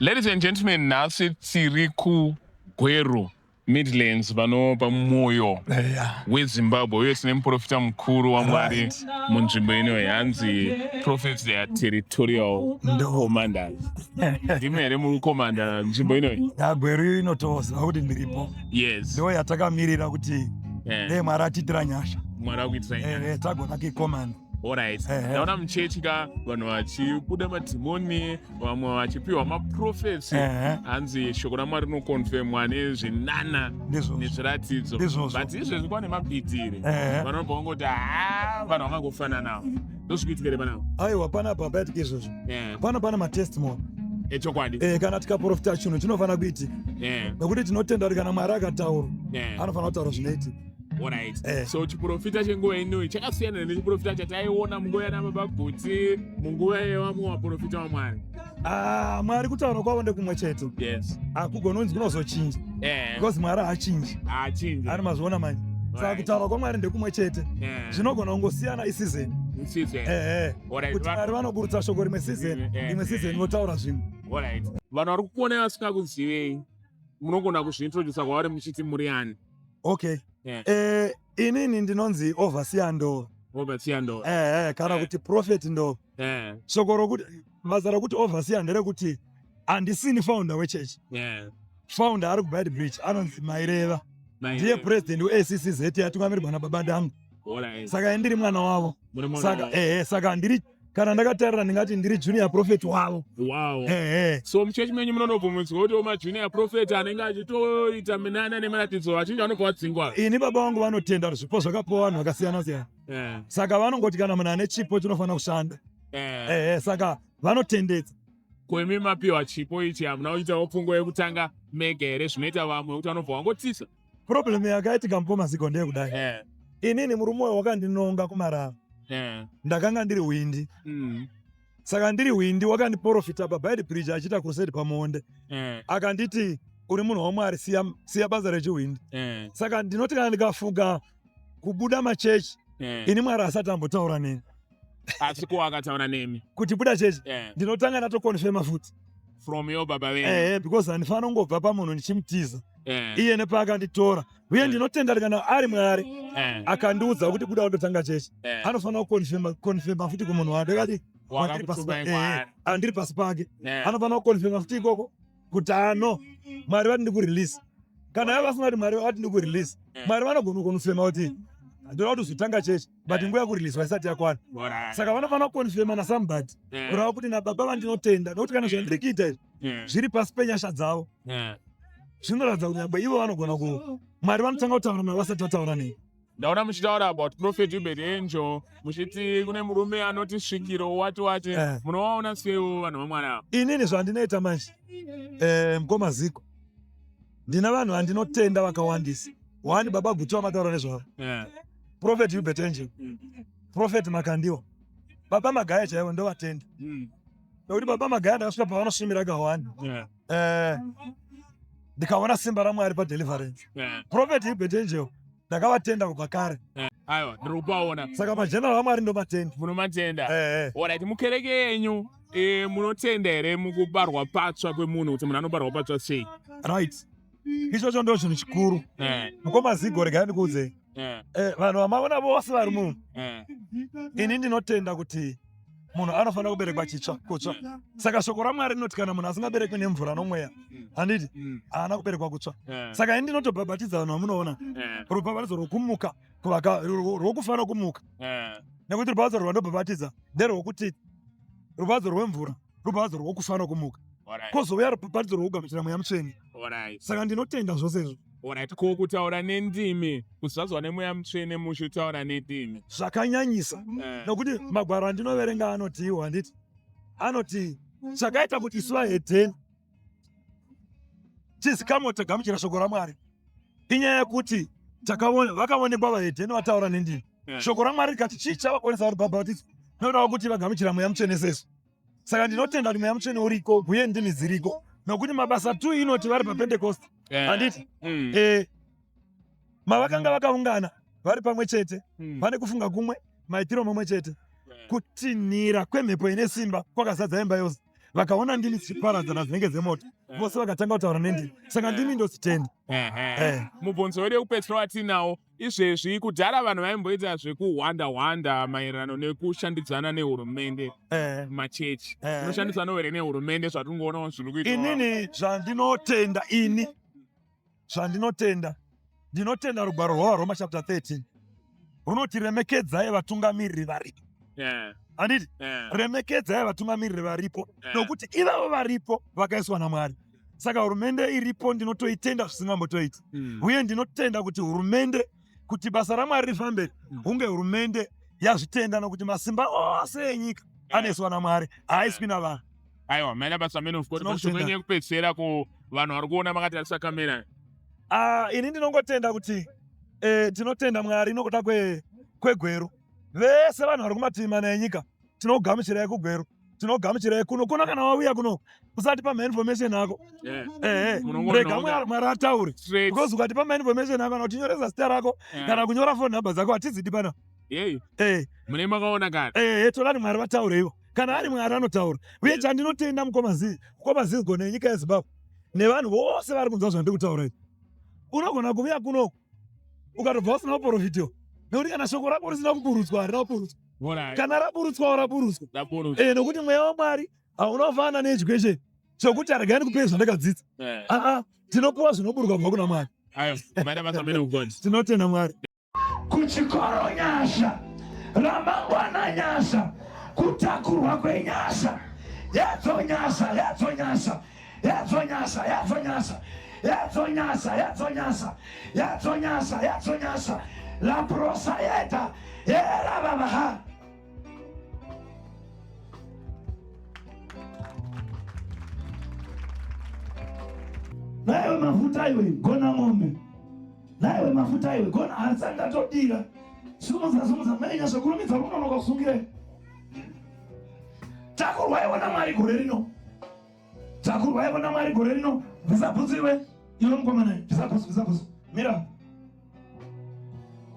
Ladies and gentlemen, nhasi tiri kuGweru Midlands pano pamwoyo weZimbabwe uye tine muprofita mukuru waMwari munzvimbo ino yanzi Prophets, they are territorial commanders. Ndimi here muri kukomanda nzvimbo inoyi? Gweru inotoziva kuti ndiripo. Ndo yatakamirira kuti dei Mwari atiitira nyasha. Mwari akuitira nyasha. Tagona kuikomanda. Alright. Ndaona muchechi ka vanhu vachibuda madhimoni, vamwe vachipiwa maprophecy. Hanzi shoko raMwari rinokonfemwa nezvinana nezviratidzo. Ndizvozvo. But izvezvi kwane mabhidhiri. Vanobva vangoti ha, vanhu vakangofananawo. Ndozvikuitika here panapa? Aiwa, panapa hapaitika izvozvo. Pano pane matestimony. Echokwadi. Kana tikaprofita chinhu chinofanira kuitika. Nekuti tinotenda kuti kana Mwari akataura, anofanira kutaura zvinoitika. Alright. So chiprofita chenguva inoyi chakasiyana nechiprofita chataiona munguva yana Baba Guti, munguva yevamwe vaprofita vaMwari. Ah, Mwari kutaura kwavo ndekumwe chete. Hakugoni kunzi kunozochinja. Because Mwari haachinji. Haachinji. Ari mazviona manje. Saka kutaura kwaMwari ndekumwe chete. Zvinogona kungosiyana iseason. Season. Kuti Mwari vanoburutsa shoko rimwe season, rimwe season votaura zvimwe. Alright. Vanhu vari kukuonai vasingakuzivei, munogona kuzviintrodusa kwavari muchiti muri ani? Okay. Inini ndinonzi Overseer Ndoro. Overseer Ndoro. Kana kuti Prophet Ndoro. Shoko rokuti basa rokuti Overseer nderekuti handisini founder wechechi. Founder ari kuBeitbridge anonzi Maireva. Ndiye president weACCZ yatungamirirwa naBaba Dangu. Saka ini ndiri mwana wavo. Muri mwana Saka wavo. saka ndiri, kana ndakatarira ndingati ndiri junior prophet wavo. So muchechi menyu munonobvumidzwa kuti majunior prophet anenge achitoita minana nemiratidzo vachinji vanobva vadzingwa? Ini baba vangu vanotenda kuti zvipo zvakapiwa vanhu vakasiyana siyana. Saka vanongoti kana munhu ane chipo chinofanira kushanda. Saka vanotendedza. Ko imi mapiwa chipo ichi, hamuna kuitawo pfungwa yekutanga mega here zvinoita vamwe kuti vanobva vangotisa? Problem yakaitika mupomaziko ndeyekudai. Inini murume uyo wakandinonga kumarava. Ndakanga ndiri hwindi. Saka ndiri hwindi wakandiprofita paBeitbridge achiita crusade pamuonde. Akanditi uri munhu waMwari, siya, siya basa rechihwindi. Saka ndinoti kana ndikafuga kubuda machechi, ini Mwari asati ambotaura neni. Asi ko akataura nemi? Kuti buda chechi, ndinotanga ndatokonfema futi. From your baba venyu. Because handifanira kungobva pamunhu ndichimutiza. Iye nepaakanditora. Uye ndinotenda kuti kana ari Mwari akandiudza kuti buda undotanga chechi, anofanira kukonfema konfema futi kumunhu wandakati wandiri pasi andiri pasi pake. Anofanira kukonfema futi ikoko kuti ano Mwari vati ndikurelease. Kana ivo vasina kuti Mwari vati ndikurelease, Mwari vanogona kukonfema kuti ndoda kuti uzotanga chechi, but nguva yekureleaswa isati yakwana. Saka vanofanira kukonfema nasomebody, kureva kuti nababa vandinotenda, nokuti kana zvandiri kuita izvi zviri pasi penyasha dzavo, zvinoratidza kuti nyangwe ivo vanogona ku Mwari vanotanga kutaura navo vasati vataura nei. Ndaona muchitaura about Prophet Hubert Angel, muchiti kune murume anoti svikiro wati wati. Munovaona seiwo vanhu vaMwari ava? Inini zvandinoita manje, mukoma Ziko, ndina vanhu vandinotenda vakawandisa. One, Baba Guti vamataura nezvavo, Prophet Hubert Angel, Prophet Makandiwa, Baba Magaya chaivo ndovatenda. Nekuti Baba Magaya ndakasvika pavanosumira kahwani, ndikaona simba raMwari padeliverance. Prophet Hubert Angel ndakavatenda kubva kare. Aiwa, ndiri kupaona. Saka mageneral aMwari ndomatenda. Munomatenda. Alright, mukereke yenyu munotenda here mukubarwa patsva kwemunhu, kuti munhu anobarwa patsva sei? Right, ichocho ndo chinhu chikuru. Mukoma Zigo, regai ndikuudzei. Vanhu vamaona vose vari muno, ini ndinotenda kuti munhu anofanira kuberekwa chitsva kutsva. Saka shoko raMwari rinoti kana munhu asingaberekwi nemvura nomweya, handiti, haana kuberekwa kutsva. Saka ini ndinotobhabhatidza vanhu vamunoona rubhabhatidzo rwokumuka rwokufanira kumuka, nekuti rubhabhatidzo rwandobhabhatidza nderwokuti rubhabhatidzo rwemvura, rubhabhatidzo rwokufanira kumuka, kozouya rubhabhatidzo rwokugamuchira Mweya Mutsvene. Saka ndinotenda zvose izvo. Alright, ko kutaura nendimi, kuzadzwa nemweya mutsvene muchitaura nendimi? Zvakanyanyisa, nokuti magwaro andinoverenga anoti iwo, handiti, anoti chakaita kuti isu vahedheni tizikamwe tagamuchira shoko raMwari inyaya yekuti vakaonekwa vahedheni vataura nendimi. Shoko raMwari rikati chii chavakonesa vari bhabhatidzwa nokuda kwekuti vagamuchira Mweya Mutsvene sesu. Saka ndinotenda kuti Mweya Mutsvene uriko uye ndimi dziriko, nokuti Mabasa 2 inoti vari paPentecost, handiti, mavakanga vakaungana vari pamwe chete, vane kufunga kumwe, maitiro mamwe chete, kutinhira kwemhepo ine simba kwakazadza imba yose. Vakaona ndimi dzichiparadzana dzinenge dzemoto, vose vakatanga kutaura nendimi. Saka ndimi ndodzitenda. Mubvunzo wedu wekupedzisira watinawo izvezvi, kudhara vanhu vaimboita zvekuhwanda hwanda maererano nekushandidzana nehurumende, machechi unoshandidzanawo here nehurumende zvatingoonawo zviri kuitwa? Inini zvandinotenda, ini zvandinotenda, ndinotenda rugwaro rwaVaRoma chapter 13 runoti remekedzai vatungamiriri varipo. Handiti? Remekedzai vatungamiriri varipo, nokuti ivavo varipo vakaiswa naMwari. Saka hurumende iripo ndinotoitenda zvisingambotoiti. Uye ndinotenda kuti hurumende, kuti basa raMwari rifambe, hunge hurumende yazvitenda, nokuti masimba ose enyika anoiswa naMwari, haaiswi navanhu. Aiwa, maita basa, man of God. Mashoko enyu ekupedzisira kuvanhu vari kuona makatarisa kamera. Ah, ini ndinongotenda kuti tinotenda Mwari nokuda kweGweru. Vese vanhu vari kumativi mana enyika, tinogamuchirai kuGweru, tinogamuchirai kuno kuno. Kana wauya kuno, usatipa mainformation ako. Ehe, rega Mwari ataure, because ukatipa mainformation ako, kana uchinyoresa zita rako kana kunyora phone number dzako, hatizidi pana. Mune makaona kare. Ehe, torani Mwari vataure ivo, kana ari Mwari anotaura. Uye chandinotenda, mukoma Zigo nenyika yeZimbabwe nevanhu vose vari kunzwa zvandiri kutaura izvi, unogona kuvuya kunoku ukatobva usina kuprofitiwa, nekuti kana shoko rako risina kuburutswa, harina kuburutswa. Kana raburutswawo, raburutswa. Nokuti mweya waMwari hauna kufanana needucation chokuti aregai ndikupei zvandakadzidza. Aa, tinopuwa zvinoburuka kubva kuna Mwari. Tinotenda Mwari. Kuchikoro nyasha, ramangwana nyasha, kutakurwa kwenyasha, yadzo nyasha, yadzo nyasha, yadzo nyasha, yadzo nyasha, yadzo nyasha, yadzo nyasha, yadzo nyasha, yadzo nyasha, laprosa yeta yeravavaha. Naiwe mafuta iwe, gona ng'ombe. Naiwe mafuta iwe, gona handisati ndatodira. Simudza, simudza, menya zvekurumidza, runonoka kusungire. Takurwa iwe naMwari gore rino. Takurwa iwe naMwari gore rino. Bvisa bhutsu iwe. Iwe mukomana, bvisa bhutsu, bvisa bhutsu. Mira.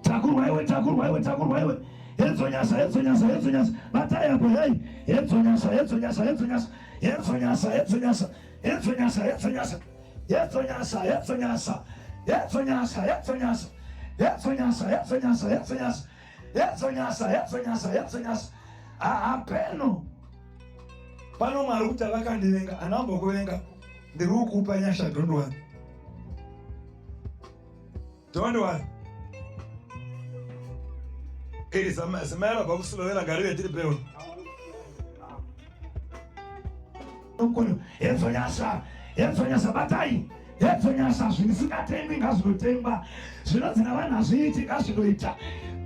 Takurwa iwe, takurwa iwe, takurwa iwe. Hedzo nyasha, hedzo nyasha, hedzo nyasha. Batai apo, hey. Hedzo nyasha, hedzo nyasha, hedzo nyasha. Hedzo nyasha, hedzo nyasha. Hedzo nyasha, hedzo nyasha. Hedzo nyasha, hedzo nyasha. Hedzo nyasha, hedzo nyasha. Hedzo nyasha, hedzo nyasha, hedzo nyasha. Hedzo nyasha, hedzo nyasha, hedzo nyasha. Hapeno. Pano Mwari kuti avakandivenga, anambokuvenga. Ndiri kukupa nyasha, don't worry. Don't worry. Iri zama rabva kuSlovenia, ngarive tiri pewo. Hedzo nyasha, hedzo nyasha, batai. Hedzo nyasha, zvisingatengwi ngazvinotengwa, zvinonzi navanhu hazviiti ngazvinoita.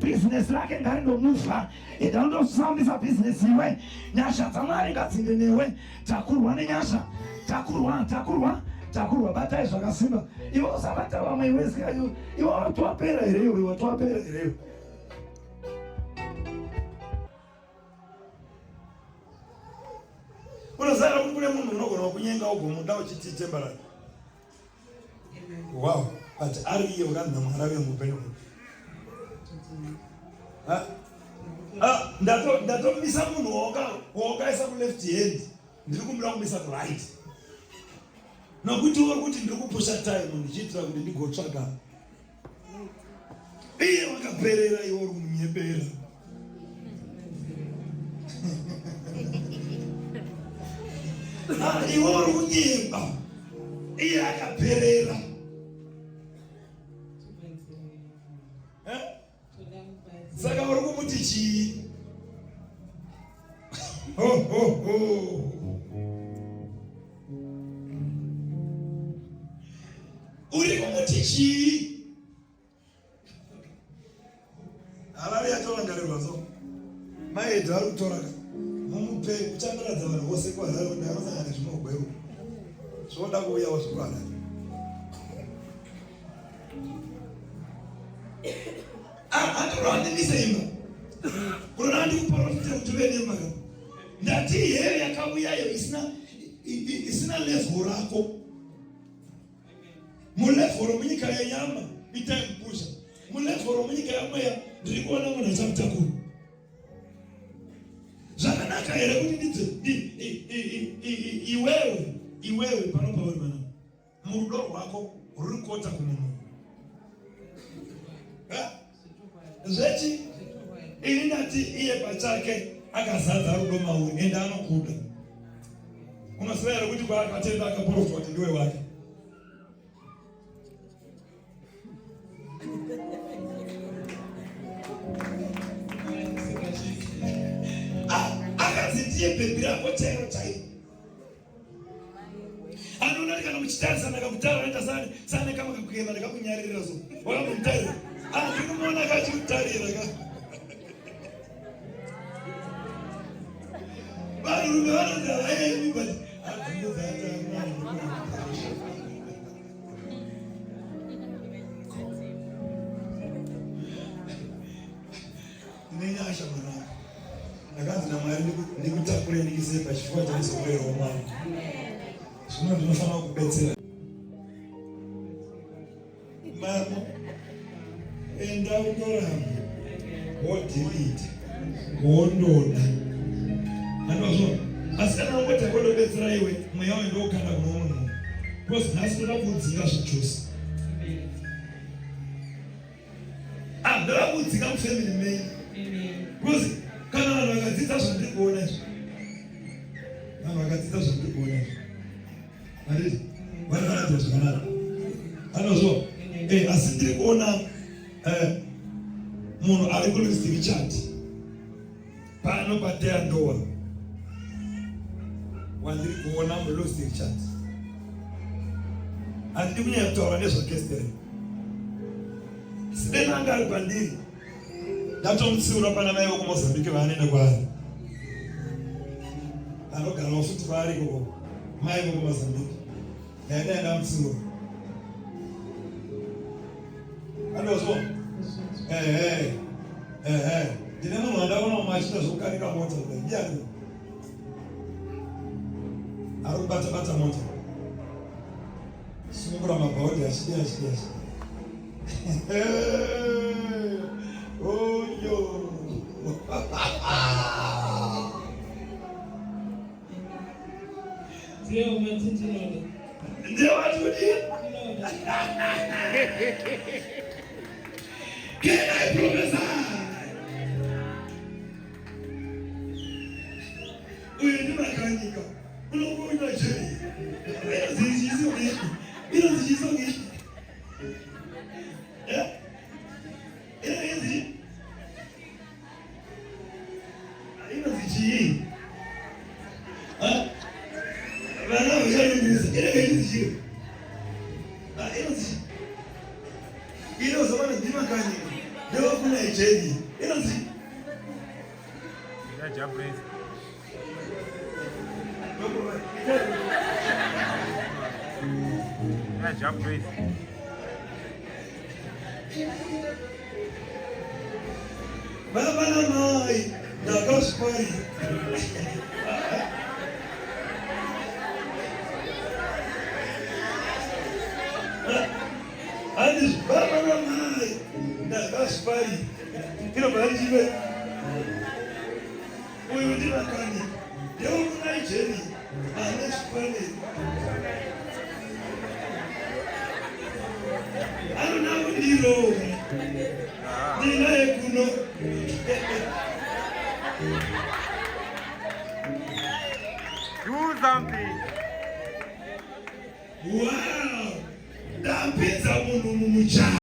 Bhizinesi rake ngarindomufa, enda undofambisa bhizinesi iwe. Nyasha dzaMwari ngadzinde newe. Takurwa nenyasha, takurwa, takurwa, takurwa. Batai zvakasimba. Iwe usabata vamwe iwe, iwe watwapera here iwe, watwapera here iwe? Unoziva kuti kune munhu unogona kunyenga ugomuda uchiti temporary, wow, but ari iye ukanzi naMwari ave muupenyu hwako. Ndatomisa munhu wawakaisa kuleft hand, ndiri kumira kumisa kuright, nokuti uri kuti ndiri kupusha time ndichiitira kuti ndigotsvaga. Iye wakaperera, iwe uri kumunyepera. Iwe uri kunyemba, iye akaperera. Saka uri kumuti chii? Ho, ho, ho. Uri kumuti chii? Harare yatorangarirwa so maedha ari kutora ka mumupe kuchandaradza vanhu vose kuHarare kuti anosangana nezvimogweru zvoda kuuyawo zvekuHarare. Handikurandimise imba, unoona ndikuprofita kuti uve nemba. Ndati here yakauyayo isina level rako, mulevel romunyika yenyama itai kupusha, mulevel romunyika yamweya ndiri kuona munhu achamutakura. Zvakanaka here kuti ndidze iwewe iwewe pano pauri mana murudo rwako ruri kota kumunhu zvechi ini ndati iye pachake akazadza rudo mauri ende anokuda. Unoziva here kuti kwaakatenda akaporofwa kuti ndiwe wake? Akanzi ndiye bhebhi rako chairo chairo. Anoona kana muchitarisana kakutaura anoita sane sane kamwe kakuyema nekakunyaririra so wakamutarira andinomuona kachikutarira ka varume vanonzi havaemi but Nenyasha mwanangu, ndakanzi naMwari ndikutakure ndikise pachifuva chaizokurerawo mwana. Zvino ndinofanira kubetsera mamo. Enda undoramba wodhilita wondoda andozvo, asi kana wangoti akondobetsera iwe, mweya uyu ndokanda kuno umwe munhu, because nhasi toda kudzinga zvijusi. Ah, ndoda kudzinga mufamily menyu, because kana vanhu vakadzidza zvandiri kuona izvi, vanhu vakadzidza zvandiri kuona izvi, handiti vanofanira kuita zvakanaka, anozvo. Asi ndiri kuona munhu ari kuLouis Richard pano pateandowa wandiri kuona muLouis Richard. Handidi kunyanya kutaura nezvakestere, sidena anga ari pandiri, ndatomutsiura pana mai vokuMozambique vaanoenda kwaari, anogarawo futi kwaari ikoko, mai vokuMozambique ndaenda ndamutsiura, andozvo. Ehe, ehe, ndine munhu wandaona umwe achiita zvokukanika mota kudai, ndiani ari kubata bata mota, sungura mabhaudhi, achidi achidi achidi. Oyo ndiye watudi. Can I prophesy? Uyu ndimakanyika unokuita chei? Inonzi chisongi, inonzi inonzi chii? Vana vachanondiudza inenge ichinzi chii. Inonzi inozovana ndimakanyika ndewokuNigeria, inonzi Jabrezi. Jabrezi. Baba namai ndakazviparira. Handizvo, baba namai ndakazviparira. Inobva yati uyu ndimakani ndewokuNigeria ane zvipaneri, anoda kundirova, ndinaye kuno. Do something. Wow, ndapinza munhu mumuchato.